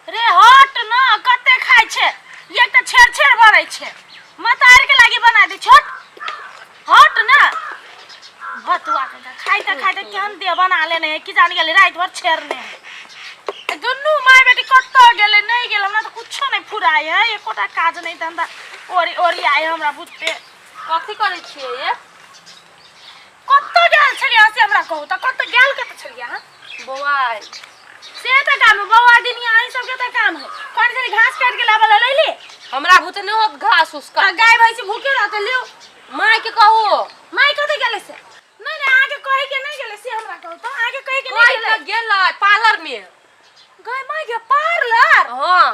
रे हट न कते खाइ छै एक तऽ छेड़ छेड़ भरै छै मतार के लागी बना दे छोट हट न भतुआ के खाइते खाइते केहन देह बना लेने है कि जान गेलै राति भर छेड़ने है ए दुनू माय बेटी कतऽ गेलै नहि गेल हमरा तऽ कुछो नहि फुराइ है एकोटा काज नहि धंधा ओरी ओरी आइ हमरा बुझते। कथी करै छियै ये? कतऽ गेल छलियै अहाँ से हमरा कहू तऽ, कतऽ गेल कतऽ छलियै अहाँ? बौआ से तऽ काम है बौआ दिनिया अहीं सबके तऽ काम है। कोन छली घास काटि के लाबऽ लए लैली? हमरा भूते नहि होत घास उस तऽ काट। गाय भैंसी भूखे रहतै लियौ। माय के कहू। माय कतऽ गेलै से? नहि नहि अहाँके कहै के नहि गेलै से हमरा कहू तऽ, अहाँके कहै के नहि कहि गेलै? तऽ गेलै पार्लर में। गाय माय के पार्लर? हाँ।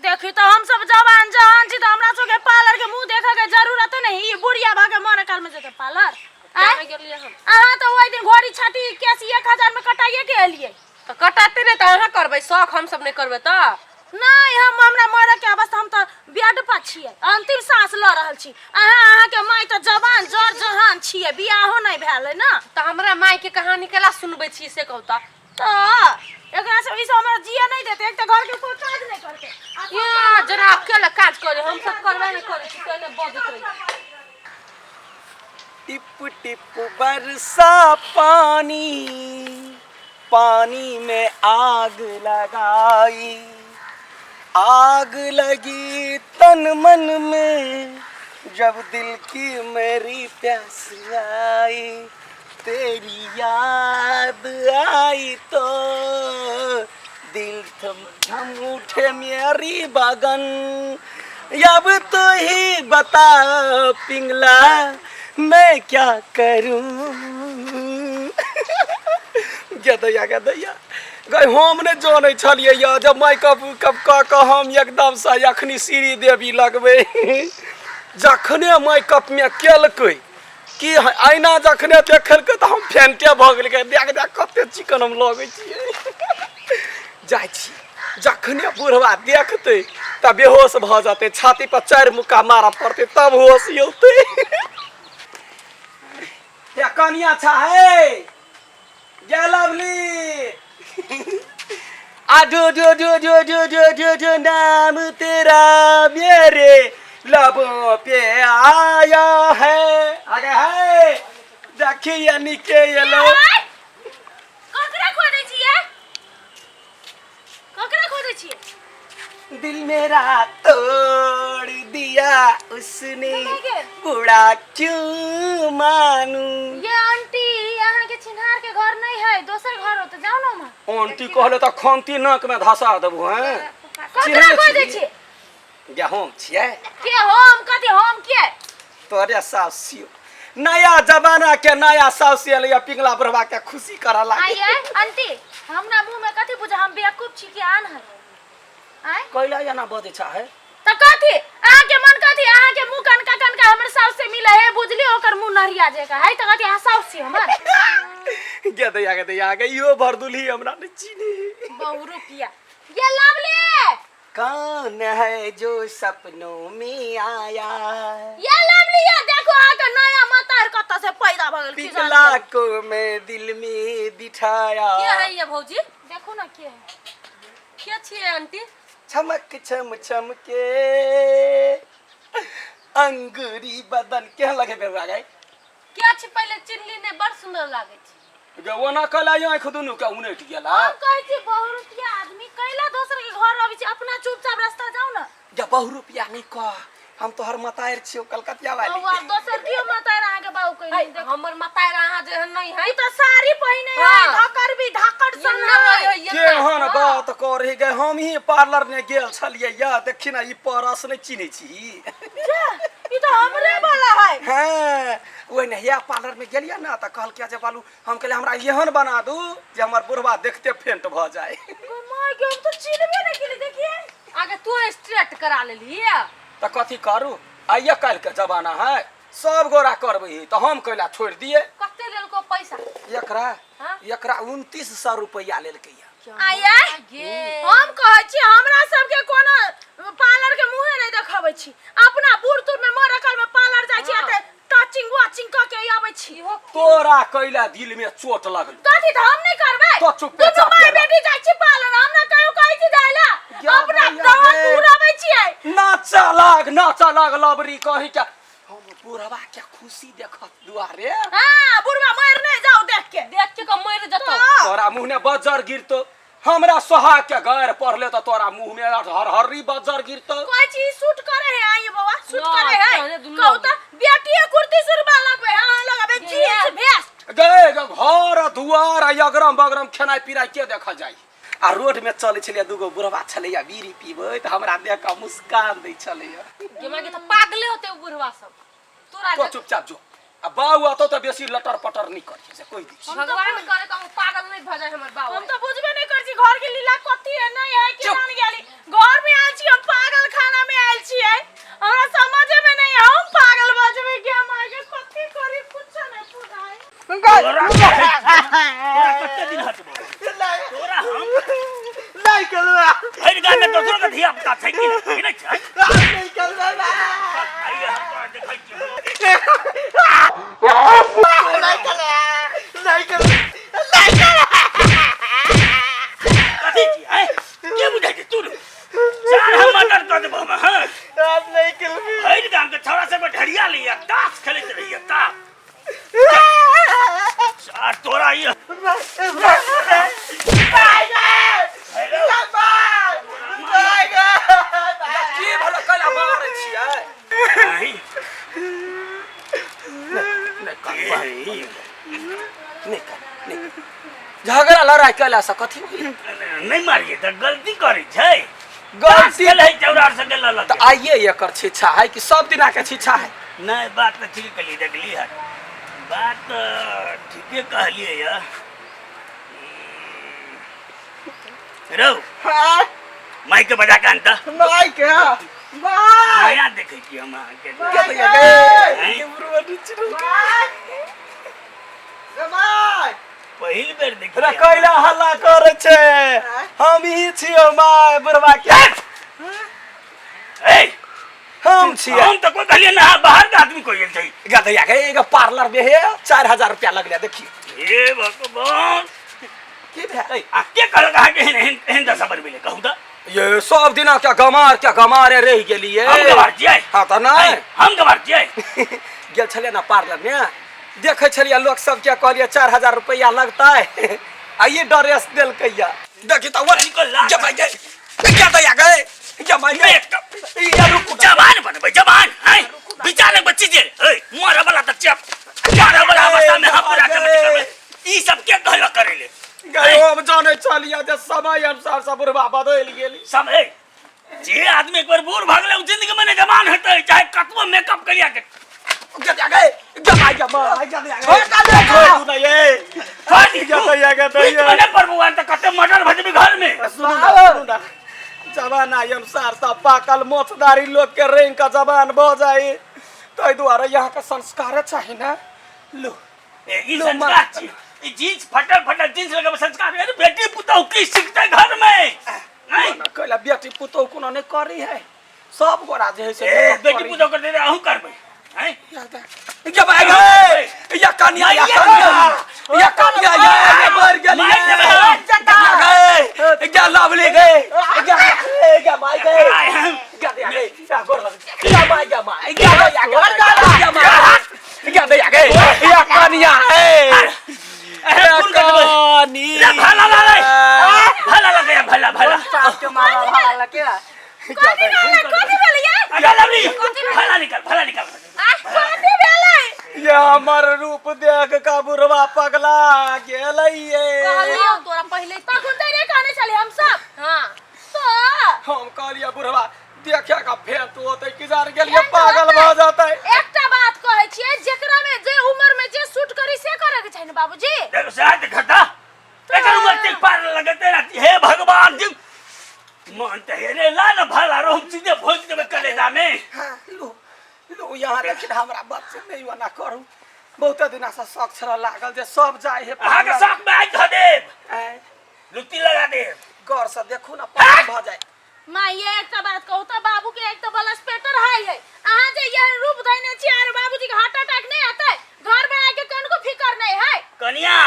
देखी तऽ हम सब जवान जहान छी तऽ हमरा सबके पार्लर के मुंह देखऽ के जरूरत नहीं। ई बुढ़िया भऽ के मरे काल में जेतै पार्लर? आँय? कहाँ गेलियै हम? अहाँ तऽ ओहि दिन घोड़ी छाटी केस 1000 में कटाइए के एलियै। तऽ कटाते नहि तऽ अहाँ करबै शौक, हम सब नहि करबै तऽ? नहि, हम हमरा मरे के अवस्था, हम तऽ बेड पर छियै, अंतिम सांस लऽ रहल छी। अहाँ अहाँके माय तऽ जवान जर जहान छियै, बियाहो नहि भेल है ने। तऽ हमरा माय के कहानी केला सुनबै छी से कहू तऽ? तऽ एकरा से ई सब हमरा जिए नहि देते। एक तऽ घर के कोई काज नहि करते। ये जरा अकेला काज करे, हम सब करबे नहि करै छी तैने बजैत रही। टिप टिप बरसा पानी, पानी में आग लगाई, आग लगी तन मन में जब दिल की मेरी प्यास आई, तेरी याद आई तो दिल थम थम उठे मेरी बगन, अब तो ही बता पिंगला मैं क्या करूं। गदैया गदैया गई, हम नहि जानै छलियै यऽ जब मेकअप उकअप कऽ कऽ हम एकदमसँ अखनी श्री देवी लगबै। जखने मेकअपमे केलकै कि ऐना जखने देखलकै तऽ हम फेंटे भऽ गेलै। देख देख कते चिकन हम लगै छियै। जाइ छी, जखने बुढ़वा देखतै तऽ बेहोश भऽ जेतै, छाती पर 4 मुक्का मारऽ पड़तै तब होश औतै। ये कनिया छा है गे लवली आ जो जो जो जो जो जो जो जो नाम तेरा मेरे लबों पे आया है, आगे है देखिए निके ये लो। ककरा खोजै छियै? ककरा खोजै छियै? दिल मेरा तोड़ दिया उसने बुरा क्यों मानू। ये आंटी, अहाँ के चिन्हार के घर नहीं है, दोसर घर होते, जाओ ना वहाँ। आंटी कहले तऽ खंती नाक में धसा देबू। हैं, ककरा चिन्है खोजै छी? छियै? गे हम छियै। के हम? कथी हम के? तोरे सासु नया जमाना के नया सासु एलै, पिंगला बुढ़वा के खुशी करऽ लागे। आइए आंटी, हमरा मुंह में कथी बुझा, हम बेवकूफ छी कि आन है? आय कैला एना बजै छ है? तऽ कथी अहाँ के मन कथी, अहाँ के मुंह कनका कनका हमर साउस से मिले है, बुझली ओकर मुंह नरिया जेका है, तऽ कथी अहाँ साउस छी हमर? गे दैया गे दैया गे, इहो भरदुलही हमरा नहि चिन्हे। बहु रुपया ये लवली कौन है जो सपनों में आया। ये लवली, ये देखो अहाँ के नया मतार कतऽ से पैदा भऽ गेल की जाने। पिघला को मैं दिल में बिठाया। के है ये भौजी? देखू ना के है। के छियै आंटी? चमक चम चम के अंगूरी बदन केहन लगे बेबा गई? के छी पहिले चिन्हली नहि, बड़ सुंदर लागै छै। गे ओना कहला आँखि दुनू के उनटि गेला। हम कहै छी बहु रुपया आदमी कैला दोसर के घर अबै छी, अपना चुपचाप रास्ता जाउ ना। गे बहु रुपया नहि कह, हम तोहर मतारि छियौ कलकतिया वाली। बौआ दोसर कियो मतारि अहाँके बाबू कहि है, देख। हमर मतारि अहाँ जेहन नहि है। ई तऽ साड़ी पहिने है, हाँ। धकर भी धकड़ सन ये नहि है। है, ये नहि। केहन बात करही गे, हम ही पार्लर ने गेल छलियै या देखी ना ई परस नहि चिन्है छी? ई तऽ हमरे वाला है। हाँ, ओहि नहिया पार्लर में गेलियै ना तऽ कहलकै जे बालू, हम कहलियै हमरा एहन बना दू जे हमर बुढ़वा देखते फेंट भऽ जाय। गै माय गे, हम तऽ चिन्हबे नहि केली, देखिए। आगे तू स्ट्रेट करा लेलही। तऽ कथी करू, आइए काल्हि के जमाना है, सब गोरा करबै है तऽ हम कैला छोड़ि दियै। कते लेलको पैसा एकरा? हाँ? एकरा 2900 रुपैआ लेलकै। आइए गे हम कहै छी हमरा सबके कोनो पार्लर के मुँहे नहि देखबै छी, अपना बूढ़ तूढ़ में मर अकल में पार्लर जाइ छी, एते टचिंग वाचिंग कऽ के आबै छी। इहो तोरा कैला दिल में चोट लगल? कथी तऽ हम नहि करबै? तो चुपे दुनू चापे माय रह। बेटी जाइ छी पार्लर, हम ना कहियो कहै छी जाइ ला। लाग नाचा लाग लबरी कही के हम बुढ़वा के खुशी देखत दुआरे। हां, बुढ़वा मर नहीं जाओ देख के। देख के मर जतो। तोरा मुंह ने बजर गिरतो, हमरा सोहा के गैर पड़ले त तोरा मुंह में हर हर्री बजर गिरतो। कोई चीज सूट करे है आई बाबा, सूट ना, करे है। तोहरे दुनू कहू त बेटी कुर्ती सुरबा लगबे, हां लगाबे जींस भेस्ट। गए घर दुआर आ अगरम बगरम खेनाइ पिनाइ के देखल जाई। आ रोड में चलै छलियै, दूगो बुढ़वा छलैया बीड़ी पीबै त हमरा देख के मुस्कान दै छलैया। गे माय गे, त पागले होते उ बुढ़वा सब तोरा। तो चुपचाप जो, आ बाउ अतौ त बेसी लटर पटर नहीं करिहे से कहि दै छी। भगवान करे त हम पागल नहीं भ जाए हमर बाबू। हम तो बुझबे नहीं कर छी घर के लीला कथी है नहीं है के चुप। जान गेली। घर में आयल छी हम, पागल खाना में आयल छी, हमरा समझे में नहीं है, हम पागल बजबे के हम आगे कथी करी कुछ नहीं बुझाए। तोरा तोरा कते दिन हटबो तोरा हम? नहीं करबा। भरि गाम में दोसरो के धिया पुता छै कि नहि? कि नहि छै? नहीं करबा। आइए हम तोरा देखै छियौ। नहीं करबा, नहीं करबा, नहीं करबा। कथी छी हैं? के बुझै छै तू? चार हम मर्डर कऽ देबो हम। हाँ, आप नहीं करबी। भरि गाम के छौड़ा सब ढरिया लैया, ताश खेलैत रहैया ताश। आ तोरा ई की भला कैला मारै छियै? आइ। नहि कर, नहि कर, नहि कर। झगड़ा लड़ाई कैला से कथी होई? नहि मारिए तऽ गलती करै छै। गलती खेलै चौरा सबके लऽ लऽ तऽ आइए एकर शिक्षा है कि सब दिना के शिक्षा है? नहि, बात तऽ ठीक कहलियै, देखली हन, बात तऽ ठीके कहलियै यऽ। रौ, माइक के बजा के आनता। Mic mic. नया देखै छी हम अहाँके। के तऽ गे, ये बुढ़वा नीचे माइक। पहिल बेर रे। देखियै। कैला हल्ला करै छै? हम ही छियौ my बुढ़वा के। ए, हम छियै। हम तऽ कोइ कहलियै ना, बाहर के आदमी कोइ गेल छै। गदैया के एगो पार्लर में हे 4000 रुपया लगले, देखिए। हे भगवान! की भेल? आ के कहलक अहाँके एहन एहन एहन दशा बनबै लए, कहू तऽ? ये सब दिना के गमार के गमारे रहि गेलिए। हम गवार छियै? हाँ तऽ नहि। हम गवार छियै? गेल छलियै ने पार्लर में, देखै छलियै लोक सबके, कहलियै 4000 रुपया लगतै आ ई ड्रेस देलकैया। देखी तऽ ओ निकल ला। गे भाई गे, गे दैया गे, गे माय गे, ये रुकू। जवान बनबै जवान हैं विचार बच्ची जे ए मरे वाला तऽ चप मरे वाला अवस्था में हम पूरा के करबै। ई सब के कहलक करै ले? गए हम जानै छलियै जे समय अनुसार सब बुढ़बा बदलि गेली। सब ए जे आदमी एक बार बूढ़ भऽ गेलै ओ जिंदगी में नहीं जवान हेतै, चाहे कतबो मेकअप करिया के। गे दैया गे, गे माय गे, माय गे दैया गे, छोड़ दू ना ये। गे दैया गे दैया। मने प्रभु तऽ कते मर्डर भऽ जेबै घर में। सुनू ना, सुनू ना, जमाना अनुसार सब पाकल मोछदारी लोग के रंग का जवान भऽ जाए, ताहि दुआरे यहाँ के संस्कार चाही ना। लो। ए, ई लो। संस्कार छी? ई जींस फटल फटल जींस लगाबै संस्कार? अरे, बेटी पुतहु की सीखतै घर में? नहीं। ना कैला बेटी पुतोह कोनो नहीं करी है, सब गोरा जे है से ए, मेकअप बेटी करी। पुतहु करतै तऽ अहूँ करबै हैं? ये भाई गए, ये कन्या, ये कन्या, ये कन्या, ये ये मर गेली। मार देबै हम। गए, ये लवली गए, ये ये माय गए। आइ हम ये दया गए, ये गोर लग, ये माय, ये माय, ये दया गए, ये माय, ये दया गए, ये कन्या है। अरे, खून कर देबै। कनी ले, भला ला ले, भला लगे, भला भला। के मारा भाला लगे। कथी भेलै? कथी भेलै ये? अरे लवली, भला निकल, भला निकल। आ कथी भेलै? ये हमर रूप देख का बुढ़वा पगला गेलै ये। कहलियौ तोरा पहिले। तखन तऽ रे कहने छलियै हम सब। हाँ। तऽ हम कहलियै बुढ़वा देखे का फेर तू होते कि जान गेलिए पागल भऽ जेतै। एकटा बात कहै छियै, जेकरा में जे उम्र में जे सूट करी से करे के छै ने बाबूजी। देखो से देखता एकर उम्र ते पार लगते रहती। हे भगवान जी, मन तऽ हेरे ला न भला रहो, हम सीधे भोज देबै कलेजा में। हाँ, लो लो, यहाँ लेकिन हमरा बात से नहीं मना करू, बहुत दिना से शौक छल लागल जे सब जाए हे। अहाँके शौक में आगि धऽ देब। आँय, लुत्ती लगा देब। गौर से देखू ना, पसंद भऽ जाए। माँ ये, एकटा बात कहू तऽ, बाबू के एक तऽ ब्लड हाई है, अहाँ जे ये रूप धैने छी आर बाबूजी के हार्ट अटैक नहीं हेतै? घर बनाए के कनको फिकर नहीं है। कनिया,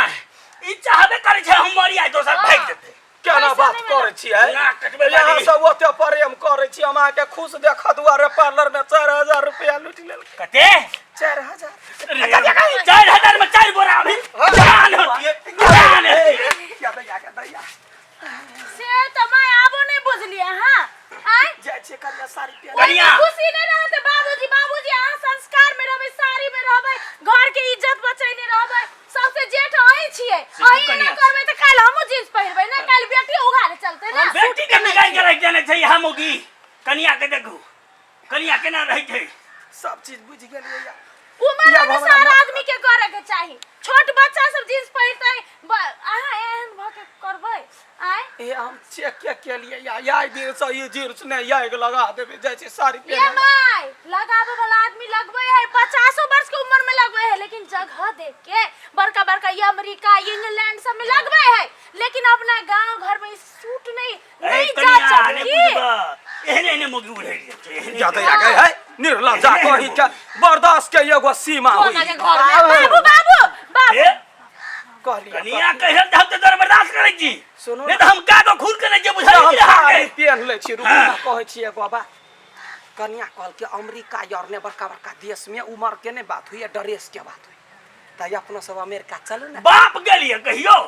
ई चाहबे करै छै हम मरी आइ, दोसर भागि जेतै। केना पैसा बात नहि मिलत। करै छियै? नाक कटबै यहाँ लागी। सब ओते प्रेम करै छी, हम अहाँके खुश देखऽ दुआरे पार्लर में 4000 रुपया लूटि लेलकै। कते? 4000। 4000 में 4 बोरा अभी जान होती जान होती। या दैया के दैया। से तऽ माय आबो नहि बुझलियै अहाँ आँय? जाइ छियै कनिया साड़ी पहिन। कनिया। खुशी नहि रहतै बाबूजी। बाबूजी, अहाँ संस्कार में रहबै, साड़ी में रहबै, घर के इज्जत बचैने रहबै। सबसे जेठ अहीं छियै। से तू अहीं एना कनिया। करबै तऽ काल्हि हमहूँ जींस पहिरबै ने, काल्हि बेटी उघारे चलतै ने। बेटी के बिगाड़ के रख देने छै हम होगी। कनिया के देखू, कनिया केना रहै छै। सब चीज बुझि गेलियै या। उमर या अनुसार भगवान। आदमी के करे के चाही। छोट बच्चा सब जींस पहिरतै, अहाँ एहन भऽ के करबै आँय? ए हम चेक के केलियै या या दिन से ई जींस नहि आगि लगा देबै, जाइ छी साड़ी ये पहिरे। My, लगाबे वाला आदमी लगबै है, 50 वर्ष के उम्र में लगबै है, लेकिन जगह देख के बड़का बड़का ये अमेरिका इंग्लैंड सब में लगबै है, लेकिन अपना गांव घर में ई सूट नहीं ए नहीं जा कनिया ने चलती। बुझबा, एहने एहने मोगी उड़ै छै एहने। जा दैया गए है निर्लज्जा कही के बर्दाश्त के एगो सीमा कोना होई। के घर में बाबू बाबू बाबू। ए कहलियै कनिया कहल तऽ हम तऽ तोरा बर्दाश्त करै छी। सुनू नहि तऽ हम कागो खून के नहि जे बुझल हम कि अहाँके साड़ी पेन्ह लै छी, रुकू हाँ। ने, कहै छी एगो बात। कनिया कहलकै अमेरिका यार ने बड़का बड़का देश में उमर के नहि बात होइए, ड्रेस के बात होइए, तऽ अपना सब अमेरिका चलू ने। बाप गेलियै कहियो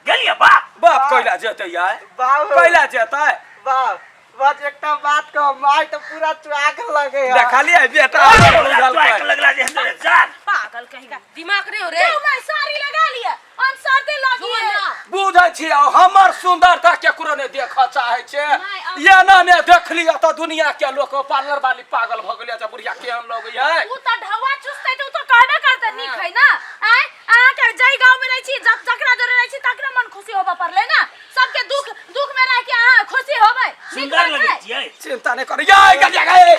गेलियै बाप? बाप कैला जेतै यार? बाप। कैला जेतै? बाप, बस एकटा बात कह, माय तऽ पूरा चुआ के लगे है। देखलियै बेटा? पूरा चुआक लगला जे हेतै चार। पागल कहीं का। दिमाग नहीं हो रे। जाओ माय, साड़ी लगा लिया, हम सर्दी लगी सुन है। ना। बुझै छी हमर सुंदरता केकरो नहि देखऽ चाहै छै। नहि, एना ने देखलियै तऽ दुनिया के लोक पार्लर वाली पागल भऽ गेलै जे बुढ़िया केहन लगै है। उ तऽ ढौआ चुसतै तऽ उ तऽ कहबे करतै नीक है ना। आँय, अहाँके जाहि गाँव में रहै छी, जब जकरा जोरे रहै छी तकरा मन खुशी होबऽ पड़लै ना। सबके दुख दुख में रह के अहाँ खुशी होबै, नीक सुंदर बात लगै है। छियै। चिंता नहि कर या गया गए।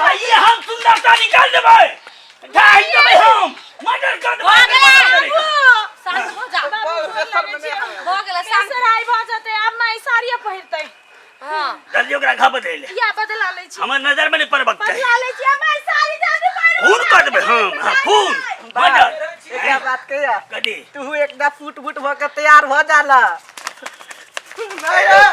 आइए हम सुंदरता निकाल देबै, ढाई देबै, हम मर्डर कर देबै। भऽ गेलै। बाबू शांत भऽ जा। बाबू, बाबू, गोर सब लगै छी। भऽ गेलै शांत। तेसर आइ भऽ जेतै, आब माय साड़िये पहिरतै। हाँ। जल्दी ओकरा घर बदलि ले। या बदला लै छी। हमर नजर में नहीं पड़बक चाही। बदला लै छी, माय साड़ी जल्दी पहिरू। खून कर देबै हम, हाँ, खून मर्डर। एकटा बात कहिया? कथी? तू एकटा सूट बूट भऽ के तैयार भऽ जाला। नहीं।